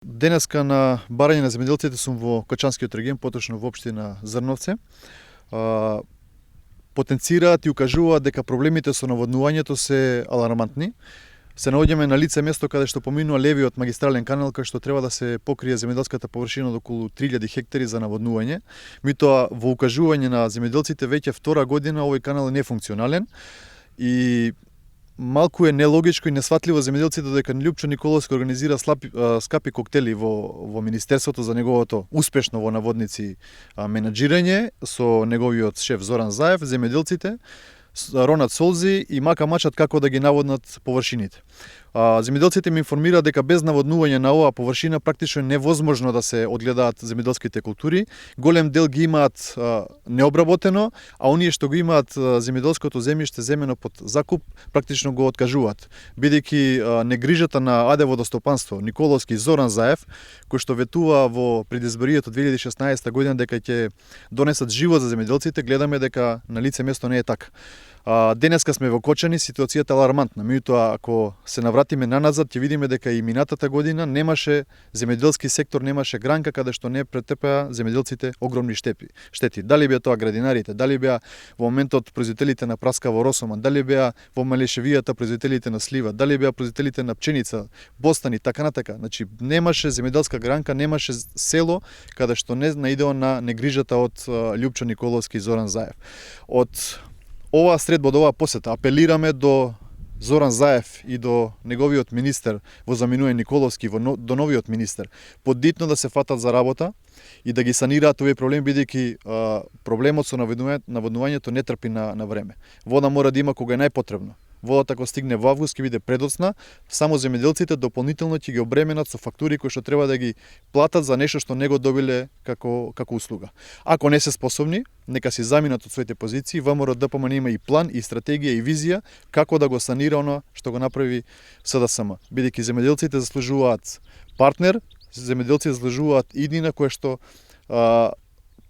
Денеска на барање на земјоделците сум во Качанскиот регион, поточно во општина Зрновце. Потенцираат и укажуваат дека проблемите со наводнувањето се алармантни. Се наоѓаме на лице место каде што поминува левиот магистрален канал, кај што треба да се покрие земјоделската површина од околу 3000 хектари за наводнување. Меѓутоа, во укажување на земјоделците веќе втора година овој канал е нефункционален и малку е нелогичко и несватливо земјоделците дека Љупчо Николовски организира скапи коктели во Министерството за неговото успешно во наводници менаџирање со неговиот шеф Зоран Заев, земјоделците ронат солзи и мака мачат како да ги наводнат површините. Земјоделците ми информираат дека без наводнување на оваа површина практично е невозможно да се одгледаат земјоделските култури. Голем дел ги имаат необработено, а оние што го имаат земјоделското земјиште земено под закуп практично го откажуваат, бидејќи негрижата на АД водостопанство Николовски и Зоран Заев, кој што ветува во предизборието 2016 година дека ќе донесат живот за земјоделците, гледаме дека на лице место не е така. Денеска сме во Кочани, ситуацијата е алармантна. Меѓутоа, ако се навратиме наназад, ќе видиме дека и минатата година немаше земјоделски сектор, немаше гранка каде што не претрпеа земјоделците огромни штети. Дали беа тоа градинарите, дали беа во моментот производителите на праска во Росоман, дали беа во Малешевијата производителите на слива, дали беа производителите на пченица, бостани, така натака. Значи, немаше земјоделска гранка, немаше село каде што не наидеа на негрижата од Љупчо Николовски и Зоран Заев. Од оваа средба, од оваа посета, апелираме до Зоран Заев и до неговиот министер во заминување Николовски, до новиот министер, подитно да се фатат за работа и да ги санираат овие проблеми, бидејќи проблемот со наводнувањето не трпи на време. Вода мора да има кога е најпотребно. Водата кога стигне во август ќе биде предоцна, само земјоделците дополнително ќе ги обременат со фактури кои што треба да ги платат за нешто што не го добиле како услуга. Ако не се способни, нека си заминат од своите позиции. ВМРО ДПМН има и план, и стратегија, и визија како да го санира оно што го направи СДСМ. Бидејќи земјоделците заслужуваат партнер, земјоделците заслужуваат иднина која што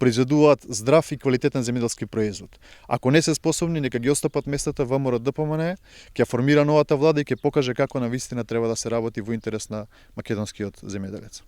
произведуваат здрав и квалитетен земјоделски производ. Ако не се способни, нека ги остапат местата ВМРО ДПМН, ќе формира новата влада и ќе покаже како навистина треба да се работи во интерес на македонскиот земјоделец.